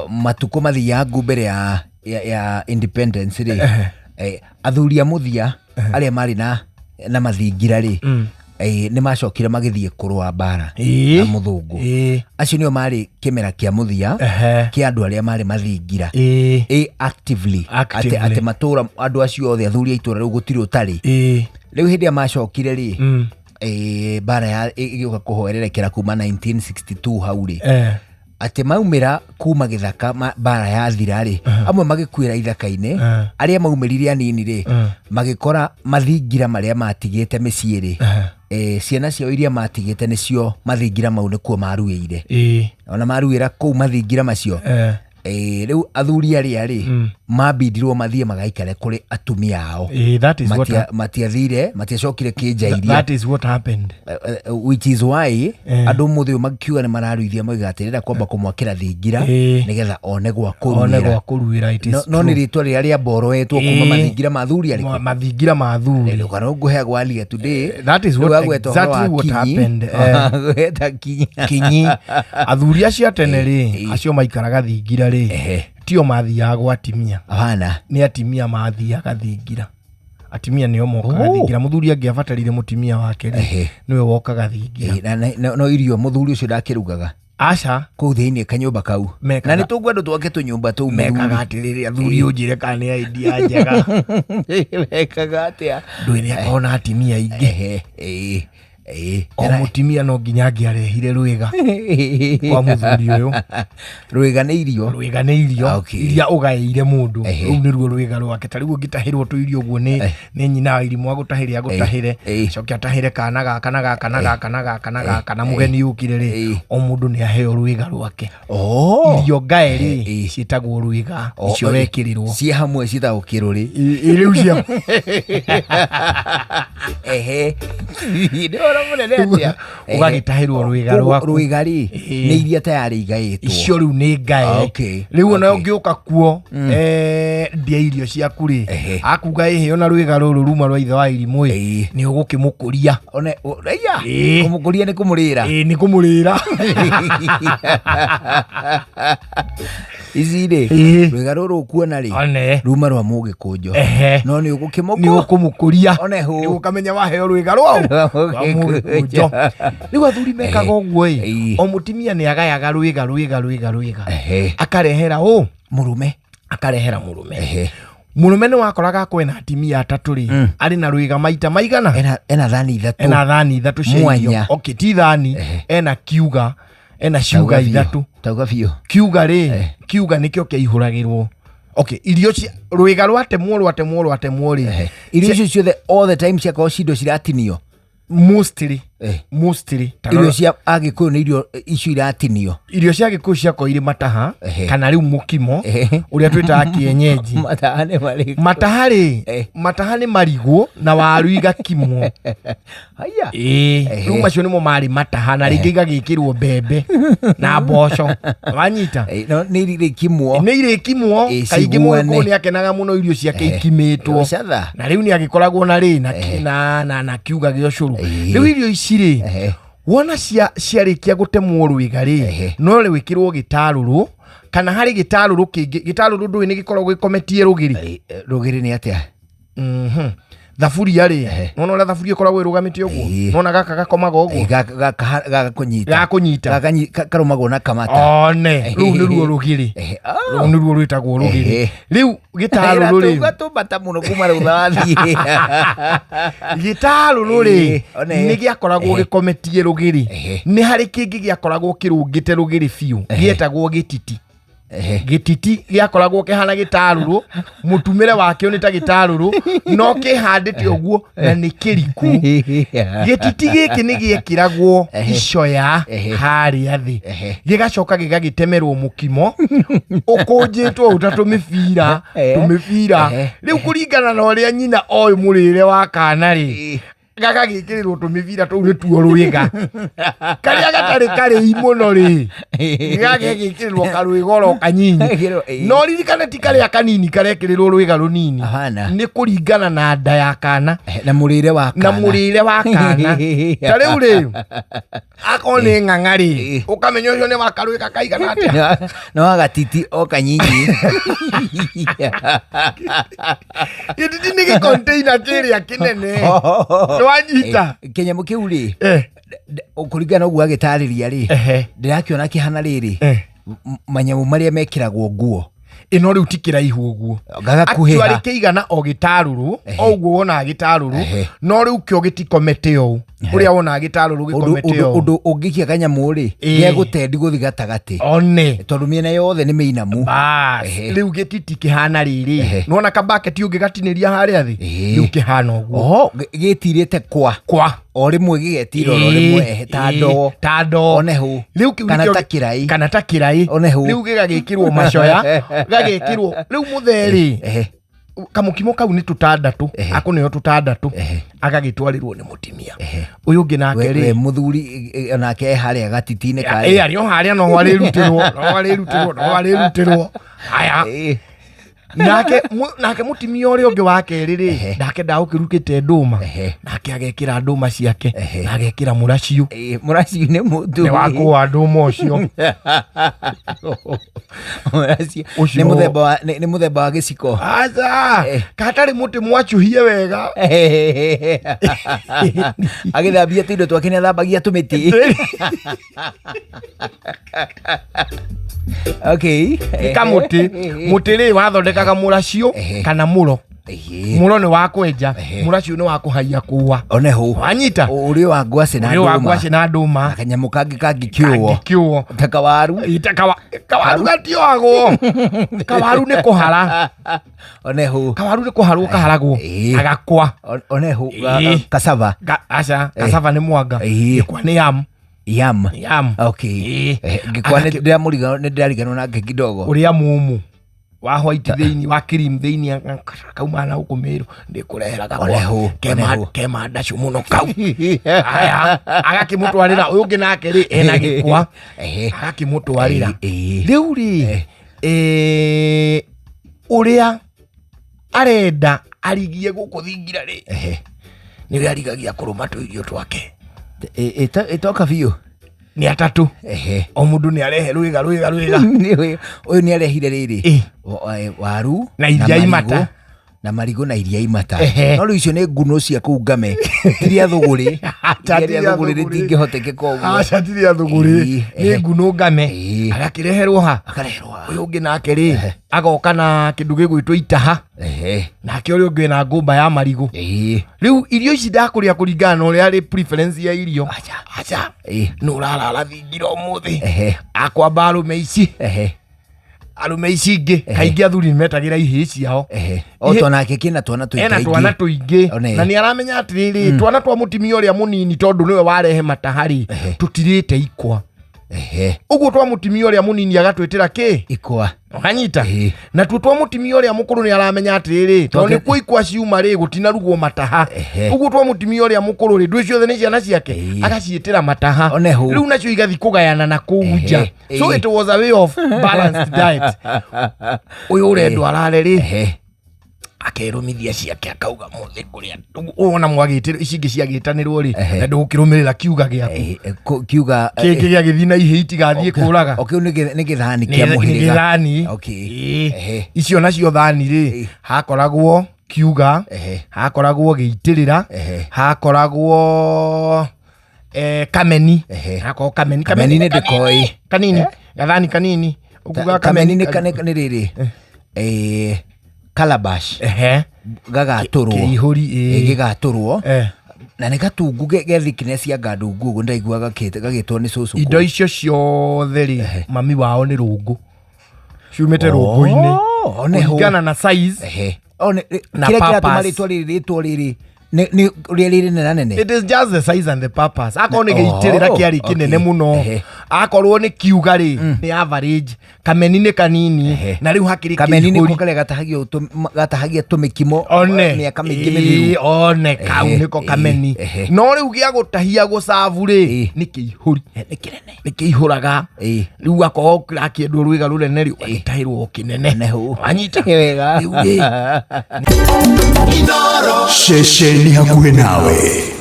Matukũ mathiangu mbere ya independence rĩ, athuri a mũthia arĩa marĩ na mathingira rĩ, nĩ macokire magĩthiĩ kũrũa mbara na mũthũngũ. Acio nĩo marĩ kĩmera kĩa mũthia kĩa andũ arĩa marĩ mathingira actively. Actively. Atĩ matũra andũ acio othe athuri a itũra rĩu gũtirĩ ũtarĩ. Rĩu hĩndĩ ĩrĩa macokire rĩ, mbara ya ĩgĩũka kũhoererekera kuma 1962 hau rĩ, atĩ maumĩra kuma gĩthaka mbara yathira rĩ, amwe magĩkuĩra ithaka-inĩ, arĩa maumĩrire anini rĩ, magĩkora mathingira marĩa matigĩte mĩciĩ rĩ, ciana ciao iria matigĩte nĩcio mathingira mau nĩkuo maruĩire. Ona maruĩra kũu mathingira macio, rĩu athuri arĩa rĩ, mambindirwo mathiĩ magaikare kũrĩ atumia ao. That is what Matiathire, matiacokire kĩnjairia. That is what happened. Which is why andũ mũthĩ ũyũ makiuga nĩ mararuithia moiga atĩ rĩrĩa kwamba kũmwakĩra thingira nĩgetha one gwa one kũruĩra. Gwa kũruĩra, it is No nĩ rĩtwa rĩrĩa rĩamboroetwo kuma mathingira ma athuri arĩkũ? Mathingira ma athuri. Kana ngũheagwo alia today. That is Rĩu what agweta ũhoro wa exactly what kinyi. happened. Agweta kinyi. Kinyi, athuri acio a tene rĩ, acio maikaraga thingira rĩ, tio mathiaga gwa atimia. Hapana. Nĩ atimia mathiaga thingira, atimia nĩo mokaga thingira. Mũthuri angĩabatarire mũtimia wake rĩ, nĩwe wokaga thingira. No irio mũthuri ũcio ndakĩrugaga Aca. Kũu thĩinĩ kanyũmba kau Mekaga- na nĩ tũngwendwo twake tũnyũmba tũu. Mekaga atĩrĩrĩ, athuri, ũnjĩre kana nĩ idea njega. Mũthuri mekaga atĩa? Ndũĩ nĩ akorwo na atimia aingĩ. Ehe, ĩĩ, ĩĩ. O mũtimia no nginya angĩarehire rwĩga kwa mũthuri ũyũ. Rwĩga nĩ irio? Rwĩga nĩ irio iria ũgaĩire mũndũ. Rũu nĩruo rwĩga rwake. Ta rĩu ũngĩtahĩrwo tũirio ũguo nĩ nyina wa irimũ, agũtahĩre, agũtahĩre, coke atahĩre kana gaka na gaka na gaka na gaka na gaka na mũgeni ũkire rĩ, o mũndũ nĩ aheo rwĩga rwake. Irio ngae rĩ, ciĩtagwo rwĩga. Icio wekĩrĩrwo ciĩ hamwe ciĩtagwo kĩrũrĩ. Rĩu cia Ehe, nĩ ũhoro mũnene atĩa. Ũgagĩtahĩrwo rwĩga Koguo rwaku. Rwĩga rĩ, nĩ iria tayarĩ igaĩtwo. Icio rĩu nĩ ngae. Rĩu ona ũngĩũka kuo, ndia irio ciaku rĩ, akuga ĩhĩ ona rwĩga rũrũ ruma rwa ithe wa irimũ ĩ, nĩ ũgũkĩmũkũria. One aya, kũmũkũria nĩ kũmũrĩra. Ĩĩ, nĩ kũmũrĩra. Ici rĩ, rwĩga rũrũ ũkuona rĩ, One. ruma rwa mũgĩkũnjo. No nĩ ũgũkĩmũkũ Nĩ ũkũmũkũria. One hũ. Nĩ ũkamenya waheo rwĩga rwao. Rwa Rwa mũgĩkũnjo. Rĩu athuri mekaga ũguo ĩ, o mũtimia nĩ agayaga rwĩga, rwĩga, rwĩga, rwĩga, akarehera ũ? Mũrũme. Akarehera mũrũme. Mũrũme nĩ wakoraga kwena atimia atatũ rĩ, arĩ na rwĩga maita maigana. Ena thani ithatũ. Ena thani ithatũ cia irio. Mwanya. Okay, ti thani, ena kiuga, ena ciuga Tauga biũ. ithatũ. Tauga biũ. Kiuga rĩ, kiuga nĩkĩo kĩaihũragĩrwo, okay, irio cia rwĩga rwatemwo, rwatemwo, rwatemwo rĩ, Irio icio ciothe all the time ciakorwo cindo ciratinio. Mostly. Mostly. Ta Irio cia agĩkũyũ nĩ irio icio iratinio. Irio cia gĩkũyũ ciakorwo irĩ mataha kana rĩu mũkimo ũrĩa twĩtaga kienyeji. Mataha nĩ marĩkũ? Mataha rĩ, mataha nĩ marigũ na waru igakimwo. Haya. Ĩĩ, rĩu macio nĩmo marĩ mataha, na rĩngĩ igagĩkĩrwo mbembe na mboco, wanyita? No, nĩ irĩkimwo. Nĩ irĩkimwo. Kaingĩ ciguane. mũgĩkũyũ nĩ akenaga mũno irio ciake ikimĩtwo. Catha. Na rĩu nĩ agĩkoragwo na rĩ na kiuga gĩa ũcũrũ. Rĩu irio ici rĩ, wona cia ciarĩkia gũtemwo rwĩga rĩ, no rwĩkĩrwo gĩtarũrũ kana harĩ gĩtarũrũ kĩngĩ. Gĩtarũrũ ndũĩ nĩ gĩkoragwo gĩkometie rũgĩrĩ? Rũgĩrĩ nĩ atĩa? Thaburia rĩ, nona ũrĩa thaburia ĩkoragwo ĩrũgamĩte ũguo? Nona gaka gakomaga ũguo? Gakũnyita. Gakũnyita. Karũmagwo na kamata. One rũu nĩruo rũgĩrĩ. Rũu nĩruo rwĩtagwo rũgĩrĩ. Rĩu gĩtarũrũ rĩ, Tũga tũmbata mũno kuma rũtha wathiĩ. Gĩtarũrũ rĩ, One. nĩ gĩakoragwo gĩkometie rũgĩrĩ. Nĩ harĩ kĩngĩ gĩakoragwo kĩrũngĩte rũgĩrĩ biũ, gĩetagwo gĩtiti. Gĩtiti gĩakoragwo kĩhana gĩtarũrũ, mũtumĩre wakĩo nĩ ta gĩtarũrũ, no kĩhandĩte ũguo na nĩ kĩriku. Gĩtiti gĩkĩ nĩ gĩekĩragwo icoya harĩa thĩ, gĩgacoka gĩgagĩtemerwo mũkimo ũkũnjĩtwo ũũ ta tũmĩbira, tũmĩbira. Rĩu kũringana na ũrĩa nyina oĩ mũrĩre wa kana rĩ, Gagagĩkĩrĩrwo tũmĩbira tũu nĩtuo rwĩga. Karĩa gatarĩ karĩi mũno rĩ, gagagĩkĩrĩrwo karwĩgoro kanyinyi. Gekĩrwo, ĩĩ. No ririkane ti karĩa kanini karekĩrĩrwo rwĩga rũnini. Hapana. Nĩ kũringana na nda ya kana. Na mũrĩre wa Na kana. mũrĩre wa kana. Ta rĩu rĩ, akorwo nĩ ng'ang'a rĩ, Ĩĩ. ũkamenya ũcio nĩ wa karwĩga kaigana atĩa. No agatiti o kanyinyi. Gĩtiti nĩ gĩkonteina kĩrĩa kĩnene. Nĩwanyita? Kĩnyamũ kĩu rĩ, Eh. kũringana na ũguo agĩtarĩria rĩ, Ehe. ndĩrakĩona kĩhana rĩrĩ, Eh. manyamũ marĩa mekĩragwo nguo. Ĩno rĩu ti kĩraihu ũguo. Gagakuhĩha. Actually kĩigana o gĩtarũrũ, o ũguo wonaga gĩtarũrũ, Ehe. no rĩu kĩo gĩtikomete ũũ. Ũrĩa wonaga gĩtarũrũ Ũndũ gĩkomete ũndũ ũũ. ũndũ ũngĩikia kanyamũ rĩ, Ĩĩ. gegũtendi gũthi gatagatĩ. One. Tondũ mĩena yothe nĩ mĩinamu. Bas, Ehe. rĩu gĩtiti kĩhana rĩrĩ. Ehe. Nĩwona kabaketi ũngĩgatinĩria harĩa thĩ? Ĩĩ. Rĩu kĩhana ũguo. Oho, gĩtirĩte kwa. Kwa. O rĩmwe gĩgetira oro rĩmwe, ehe, ta Ĩĩ, ndoo. ta ndoo. One hũ. Rĩu kĩu Kana nĩkĩo ta gĩ- kĩraĩ. Kana ta kĩraĩ. One hũ. Rĩu gĩgagĩkĩrwo macoya, gagĩkĩrwo rĩu mũthee rĩ, Ehe. kamũkimo kau nĩ tũtandatũ, Ehe. akũneo tũtandatũ, Ehe. agagĩtwarĩrwo nĩ mũtimia. Ehe. Ũyũ ũngĩ nake We rĩ, mũthuri onake e harĩa gatiti-inĩ ĩ karĩa. arĩ o harĩa no arĩrutĩrwo, no arĩrutĩrwo, no arĩrutĩrwo. Haya. Ĩĩ. Nake nake mũtimia ũrĩa ũngĩ wa kerĩ rĩ, Ehe. nake ndagũkĩrutĩte ndũma, Ehe. nake agekĩra ndũma ciake, Ehe. na agekĩra mũraciũ. Ĩĩ, mũraciũ nĩ mũthuri. Nĩ wakũa ndũma ũcio. Mũraciũ Ũcio- nĩ mũthemba wa nĩ mũthemba wa gĩciko. Aca, Eh. katarĩ mũtĩ mwacuhie wega. Agĩthambia tũindo twake nĩ athambagia tũmĩtĩ. Okay. Nĩ kamũtĩ. Mũtĩ rĩ wathondekaga mũraciũ Ehe. kana mũro. Ehe. Mũro nĩ wa kwenja, Ehe. mũraciũ nĩ wa kũhaiya kũa. One hũ. Wanyita? Ũrĩ wa ngwacĩ na Ũrĩ wa ndũma. ngwacĩ na ndũma. Na kanyamũ kangĩ kangĩkĩũo. Kangĩkĩũo. Ta kawaru. Ita kawaru gatioagwo. Kawaru nĩ kũhara. One hũ. Kawaru nĩ kũharwo kaharagwo. Ĩĩ. Agakwa. One hũ. Ĩĩ. Cassava. Aca, cassava nĩ mwanga. Ĩĩ. Gĩkwa nĩ yam. Yam. Yam. Okay. Ĩĩ. Ngĩkwa nĩ Agakĩ- ndĩramũriganwo nĩ ndĩrariganwo nake kidogo. Ũrĩa mũmũ wa white thĩinĩ wa cream thĩinĩ kauma na gũkũ Mĩrũ ndĩkũrehera gakwa. One hũ, one hũ. Kema ndacũ mũno kau. Aya, agakĩmũtwarĩra ũyũ ũngĩ nake rĩ ena gĩkwa. Ehe. Agakĩmũtwarĩra. Ĩĩ. Rĩu rĩ, ũrĩa arenda arigie gũkũ thingira rĩ, Ehe. nĩwe arigagia kũrũma tũirio twake. Ĩtoka biũ. Nĩ atatũ. Ehe. O mũndũ nĩ arehe rwĩga rwĩga rwĩga. Ũyũ nĩ arehire rĩrĩ. Ĩ. Waru Na iria marigũ, imata. Na marigũ na iria imata. Ehe. No rĩu icio nĩ nguno cia kũu ngame. Tiria thũgũrĩ. Acha, Iria rĩa tiria thũgũrĩ thũgũrĩ. rĩtingĩhotekeka ũguo. Aca tiria thũgũrĩ. Ĩĩ, Nĩ ehe. nguno ngame. Ĩĩ. Agakĩreherwo ha? Akareherwo ha? Ũyũ ũngĩ nake rĩ, agoka na kĩndũ gĩgwĩtwo itaha. Ehe. Nake ũrĩa ũngĩ na ngũmba ya marigũ. Ĩĩ. Rĩu irio ici ndakũrĩa kũringana na ũrĩa arĩ preference ya irio. Acha. Aca. Ĩĩ. Nũ ũrarara thingira ũmũthĩ? Ehe. Akwamba arũme ici. Ehe. Arũme ici ingĩ. Kaingĩ athuri nĩ metagĩra ihĩĩ ciao. Ehe. O twana kĩna twana tũingĩ. Ena twana tũingĩ. One. Na nĩ aramenya atĩrĩrĩ, twana twa mũtimia ũrĩa mũnini tondũ nĩwe warehe mataha rĩ, Ehe. tũtirĩte ikwa. Ehe. Ũguo twa mũtimia ũrĩa mũnini agatwĩtĩra kĩ? Ikwa. Ũkanyita? Ĩĩ. Natuo twa mũtimia ũrĩa mũkũrũ nĩ aramenya atĩrĩrĩ, tondũ Twake- nĩkuo ikwa ciuma rĩ, gũtinarugwo mataha. Ehe. Ũguo twa mũtimia ũrĩa mũkũrũ rĩ, ndũĩ ciothe nĩ ciana ciake, Ĩĩ. agaciĩtĩra mataha. One hũ. Rĩu nacio igathiĩ kũgayana na kũu Ehe. nja. So Ĩĩ. it was a way of balanced diet. Ũyũ ũrendwo arare rĩ, Ehe. akerũmithia ciake akauga mũthĩ kũrĩa wona mwagĩtĩrwo ici ingĩ ciagĩtanĩrwo rĩ, Ehe. na ndũgũkĩrũmĩrĩra kiuga gĩaku. Ehe, kiuga Kĩngĩ gĩagĩthiĩ na ihĩ itigathiĩ kũraga. O kĩu nĩ gĩthani kĩa Nĩ mũhĩrĩga. gĩthani. Okay. Ĩĩ. Ehe. Icio nacio thani rĩ, Ĩĩ. hakoragwo kiuga, Ehe. hakoragwo gĩitĩrĩra, Ehe. hakoragwo kameni. Ehe. Hakoragwo kameni. Kameni nĩ ndĩkoĩ. Kanini. Gathani kanini. Ũkuga Kameni nĩ rĩrĩ. Calabash. Ehe. Gagatũrwo. Kĩihũri, ĩĩ. Ĩĩ, gĩgatũrwo. Eh. Na nĩ gatungu ge thickness ya ngandungu ũguo ndaigua gagĩtwo nĩ cũcũ Indo kũu. icio ciothe rĩ, mami wao nĩ rũngũ. Ciumĩte rũngũ-inĩ. Oh, one hũ. Kũringana na size. Ehe. O, Na kĩrĩa kĩratũma purpose. rĩtwa rĩrĩ rĩtwo rĩrĩ Nĩ ũrĩa rĩrĩ nenanene. It is just the size and the purpose. Akorwo nĩ Oh, gĩitĩrĩra kĩarĩ kĩnene mũno. Akorwo nĩ kiuga rĩ, nĩ average. Kameni nĩ kanini. Na rĩu hakĩrĩ Kameni kĩihũri. nĩko karĩa gatahagio gatahagia tũmĩkimo One. mĩaka mĩingĩ Ĩĩ, mĩthiru. one kau nĩko kameni. No rĩu gĩa gũtahia gũcabu rĩ, nĩ kĩihũri. Nĩ kĩnene. Nĩ kĩihũraga. Rĩu akorwo kĩrakĩendwo rwĩga rũnene rĩ, ũgagĩtahĩrwo kĩnene. Nehu. Wanyita? Wega. Rĩu rĩ, Ceceni hakuhĩ nawe.